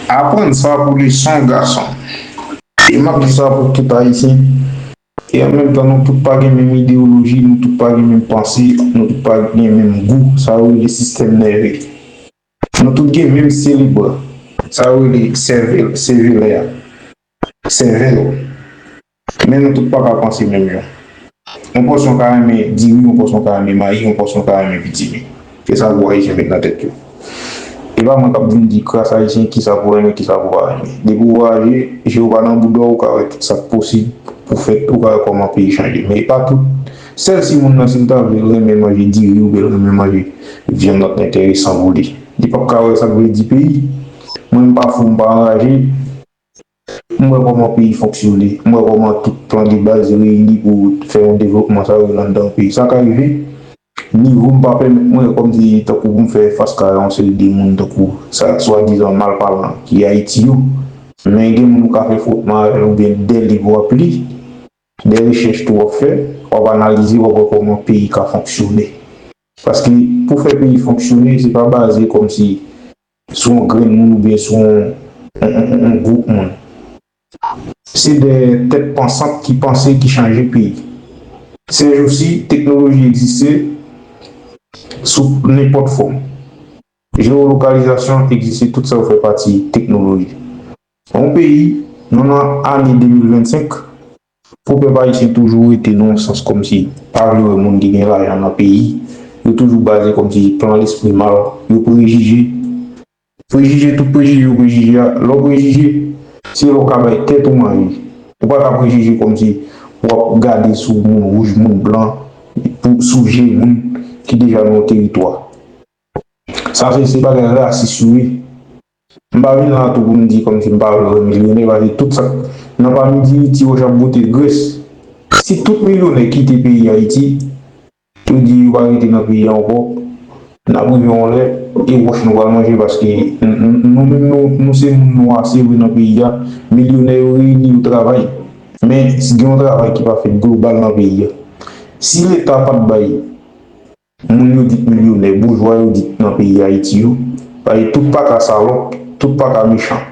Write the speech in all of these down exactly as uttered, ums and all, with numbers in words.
Aprann sa pou leson, gason. E m ap di sa pou tout Ayisyen. E an menm tan, nou tout pa gen menm ideyoloji, nou tout pa gen menm panse, nou tout pa gen menm gou, sa yo rele sistèm nève. Nou tout gen menm selebra, sa yo rele sèvèl, sèvèl a. Sèvèl. Men nou tout pa ka panse menm jan. Yon pòsyon ka renmen diri, yon pòsyon ka renmen mayi, yon pòsyon ka renmen pitimi. Se sa gwo Ayisyen met nan tèt yo. E pa mwen k ap vin di kras Ayisyen kisa pou renmen, kisa pou pa renmen. Depi w vwayaje, je w pa nan bouda w, ou ka wè tout sa k posib pou fèt, ou ka wè kòman peyi chanje. Men e pa tout. Sèl si moun nan, si l ta vle, l renmen manje diri oubyen l renmen manje vyann, l ap enteresan pou li. Li p ap ka wè sa k vle di peyi. Mwen, m pa fou, m pa anraje. M wè kòman peyi fonksyone. M wè kòman tout plan de baz reyini pou fè yon devlopman sa yo anndan yon peyi. Sa ka rive. Nivo m pa pèmèt mwen, kòmsi tankou pou m fè fas kare a yon seri de moun tankou sa, swadizan malpalan ki Ayiti yo. Men gen moun ou ka fè fwotman avè l oubyen de liv w ap li, de rechèch tou w ap fè, w ap analize, w ap wè kòman peyi ka fonksyone. Paske pou fè peyi fonksyone, se pa baze kòmsi sou yon grenn moun oubyen sou yon, yon, yon, yon gwoup moun. Se de tèt pansant ki panse, ki chanje peyi. Sèjousi, teknoloji egziste sou nenpòt fòm. Jewolokalizasyon egziste, tout sa yo fè pati teknoloji. Yon peyi, nou nan ane de mil vennsenk, pou pèp ayisyen toujou rete nan yon sans kòmsi pa vle wè moun ki gen lajan nan peyi, yo toujou baze kòmsi plan lespri mal, yo prejije. Prejije, tout prejije yo prejije a, lè w prejije, se lè w ka bay tèt ou manje. Ou pa ka prejije kòmsi w ap gade sou moun wouj, moun blan, pou, sou je moun ki deja nan yon teritwa. Sa se, se bagay rasis yo ye. M pa vin la tou pou m di kòmsi m pa vle wè milyonè, paske tout sa k nan pami diriti yo j ap bote grès. Si tout milyonè kite peyi Ayiti, yo di yo pa rete nan peyi a ankò, n ap rive yon lè, e wòch nou pral manje, paske n, n, nou menm nou, nou se moun nwa, se vre, nan peyi a, milyonè yo reyini, yo travay. Men, si gen yon travay ki pa fèt global nan peyi a, si Leta pa t bay moun yo di k milyonè, boujwa yo di k nan peyi Ayiti yo, paske tout pa ka salòp, tout pa ka mechan.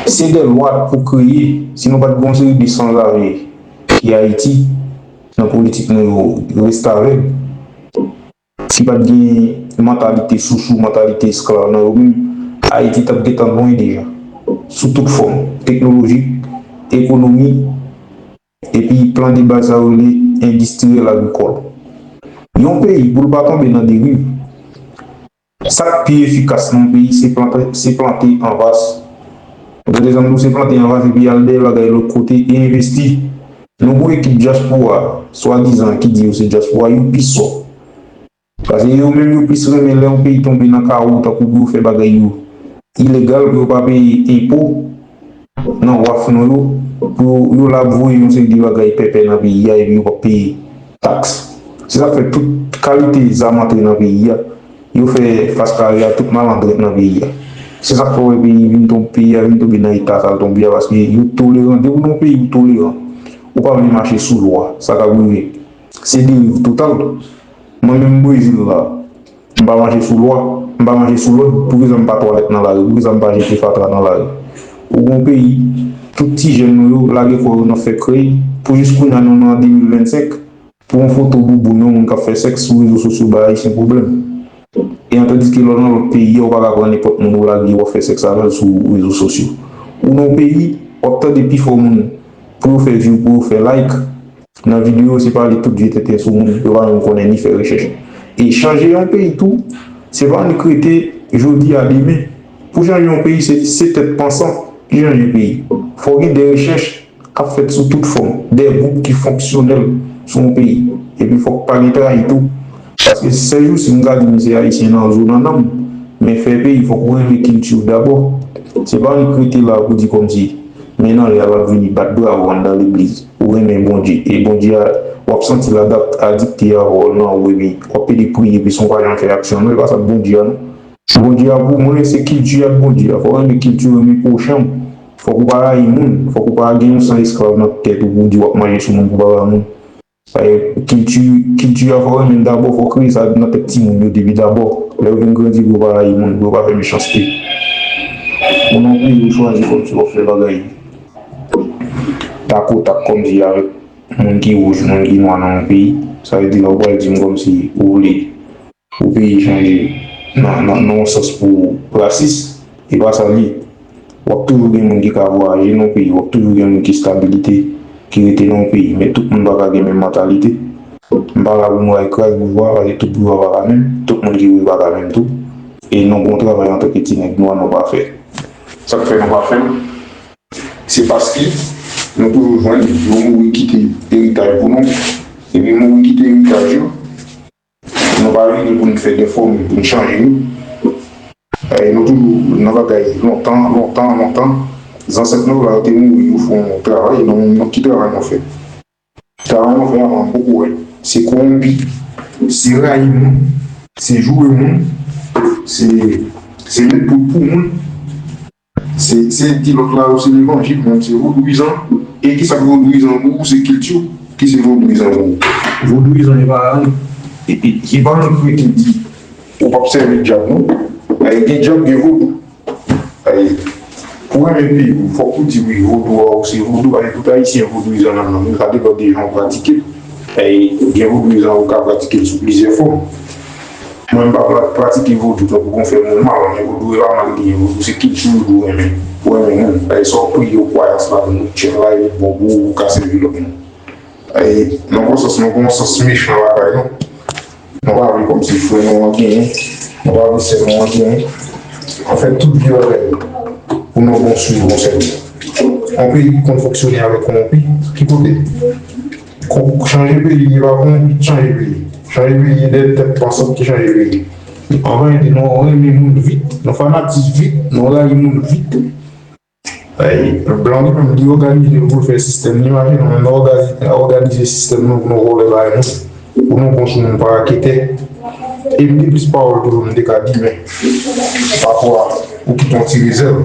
Se de lwa pou kreye, si nou pa t gen yon seri de sanzave ki Ayiti, nan politik nou yo, restavèg, ki pa t gen mantalite sousou, mantalite esklav nan yo menm, Ayiti t ap gentan lwen deja, sou tout fòm, teknolojik, ekonomi, epi plan de baz sa yo rele endistriyèl agrikòl. Yon peyi, pou l pa tonbe nan deriv, sa k pi efikas nan yon peyi, se plante, se plante an vas. Tande sa m di w, se plante an vas epi al dèyè bagay lòt kote e envesti. Nou gon ekip dyaspora, swadizan ki di yo se dyaspora, yo pi sòt. Paske yo menm yo plis renmen lè yon peyi tonbe nan kawo tankou pou yo fè bagay yo ilegal, pou yo pa peye enpo nan waf nou yo, pou yo, yo la ap voye yon seri de bagay pèpè nan peyi a epi yo p ap peye taks. Se sa k fè tout kalite zam antre nan peyi a. Yo fè fas kare a tout malandren nan peyi a. Se sa k fè w wè peyi vin tonbe, peyi a vin tonbe nan eta sa l tonbe a, paske yo toleran. Depi w nan yon peyi ou toleran, ou pa vle mache sou lwa, sa k ap rive, se deriv total. Mwen menm Brezil la, m pa mache sou lwa, m pa mache sou lòd, poukisa m pa twalèt nan lari, poukisa m pa jete fatra nan lari? Ou gon peyi, tout ti jèn nou yo lage kò yo nan fè krèy, pou jis kounye a nou nan de mil vennsenk, pou yon foto bouboun yon moun k ap fè sèks sou rezo sosyo bay Ayisyen pwoblèm. E an tandiske lè w nan lòt peyi a, ou pa ka pran nenpòt moun ou lage w ap fè sèks avè l sou rezo sosyo. Ou nan yon peyi, w ap tande pifò moun pou yo fè view, pou yo fè like, nan videyo, se pale tout vye tenten sou moun, yo pa menm konnen ni fè rechèch. E chanje yon peyi tou, se pa annik rete jodi a demen. Pou chanje yon peyi, se, se tèt pansan ki chanje peyi. Fò gen de rechèch k ap fèt sou tout fòm, de gwoup ki fonksyonèl sou yon peyi. Epi fòk pa gen trayi tou. Paske sèjousi m ka di m se ayisyen nan zo nan nanm, men fè peyi fòk ou renmen kilti w dabò. Se pa annik rete la pou di kòmsi men nan lè a l ap vini bat bravo anndan legliz. Ou renmen Bondye. E Bondye a, w ap santi l adap-, adikte avè w nan ou epi w ap pede priye epi san w pa janm fè aksyon. Non, e pa sa k Bondye a, non. Bondye a pou mwen, se kilti a k Bondye a. Fò w renmen kilti w, renmen pwochen w. Fòk ou pa rayi moun. Fòk ou pa gen yon san esklav nan tèt ou pou w di w ap manje sou moun pou w pa rayi moun. Kilti, kilti a fò w renmen l dabò, fò w kreye sa nan tèt timoun yo depi dabò. Lè yo vin grandi pou yo pa rayi moun, pou yo pa fè mechanste. Nan yon peyi ou chwazi kòmsi w ap fè bagay tak o tak kòmsi avèk moun ki wouj, moun ki nwa nan yon peyi, sa vle di la ou pral di m kòmsi ou vle pou peyi chanje nan, nan, nan yon sans pou rasis, e pa sa l ye. W ap toujou gen moun ki ka vwayaje nan yon peyi, w ap toujou gen moun ki stabilite, ki rete nan yon peyi, men tout moun pa ka gen menm mantalite. M pa la pou m al kraze boujwa, paske tout boujwa pa ka menm, tout moun ki vre pa ka menm tou. E nou gon travay antanke ti nèg nwa nou pa fè. Sa k fè nou pa fè l, se paske nou toujou jwenn yo mouri kite eritaj pou nou. Epi mouri kite eritaj yo, nou pa vini pou n fè de fòmil pou n chanje yo. E nou toujou nan bagay lontan, lontan, lontan. Zansèt nou la yo te mouri, yo fè yon travay, nou, nou ki travay nou fè? Travay nou fè avan poko wè. Se kowonpi, se rayi moun, se joure moun, se, se met poud pou moun, se, se di lòt la yo se levanjil, men se vodouyizan. E kisa k vodouyizan pou ou? Se kilti w ki se vodouyizan pou ou. Vodouyizan e pa, e, e, e pa yon krete di ou p ap sèvi dyab non. Ay, gen dyab, gen vodou. Ay, pou renmen peyi w, fòk ou di wi, vodou a ou se vodou, paske tout Ayisyen vodouyizan nan nanm li, sa depann de jan w pratike l. Ay, gen vodouyizan ou ka pratike l sou plizyè fòm. Mwen, m pa pra-, pratike vodou tankou pou fè moun mal, men vodou e pa mal li ye, vodou se kilti vodou renmen, pou renmen moun. Ay, sa w priye, ou kwayans ladan, ou tchèl la, e bon pou ou, ou ka sèvi lòt moun. E, nan bon sans, nou gon sans mechan lakay nou. Nou pa vle kòmsi frè nou an genyen, nou pa vle sè nou an genyen. Anfèt, tout vye bagay pou nou bon swiv, bon sèvi. Yon peyi ki konn fonksyone avèk kowonpi, ki kote? Ko-, chanje peyi, e pa kowonpi ki chanje peyi. Chanje peyi, e de tèt pansant ki chanje peyi. Anvan ede, nou renmen moun vit, nou fanatik vit, nou rayi moun vit. Ay, blan li menm, li òganize l pou l fè sistèm li mache, nou menm nou òganize, òganize sistèm nou pou nou vòlè bagay moun, pou nou bon sou moun pa raketè. E m gen plis pawòl toujou m te ka di, men pafwa ou kite yon ti rezèv.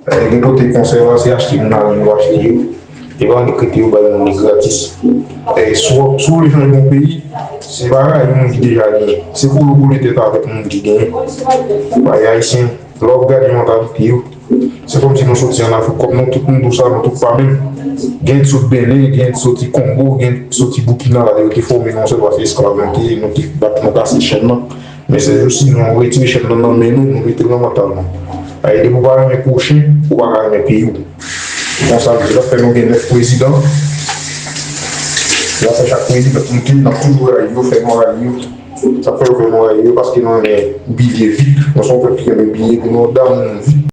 Ay, gen kote konsèy la, se achte moun ale yo achte yo. E pa annik rete yo bay moun li gratis. Ay, si w, si w vle chanje yon peyi, se pa rayi moun ki deja genyen. Se kole kole tèt avèk moun ki genyen. Bay Ayisyen, lè w ap gade mantalite yo, se kòmsi nou soti ann Afrik, kòm nou tout, nou tout sa, nou tout pa menm. Gen ki sot Bennen, gen ki soti Kongo, gen ki soti Burkina, la yo te fòme nou sèl paske esklav nou te ye, nou te bat, nou kase chèn nan. Men sèjousi, nou retire chèn nan nan men nou, nou mete l nan mantal nou. Ay, depi w pa renmen pwochen, ou pa ka renmen peyi w. Konsa l ye, l ap fè nou gen nèf prezidan. L ap fè chak prezidan, nou te, n ap toujou rayi yo, fè nou rayi yo. Sa k fè yo fè nou rayi yo, paske nou renmen bilye vit. Nou se yon pèp ki renmen bilye, epi nou damou vit.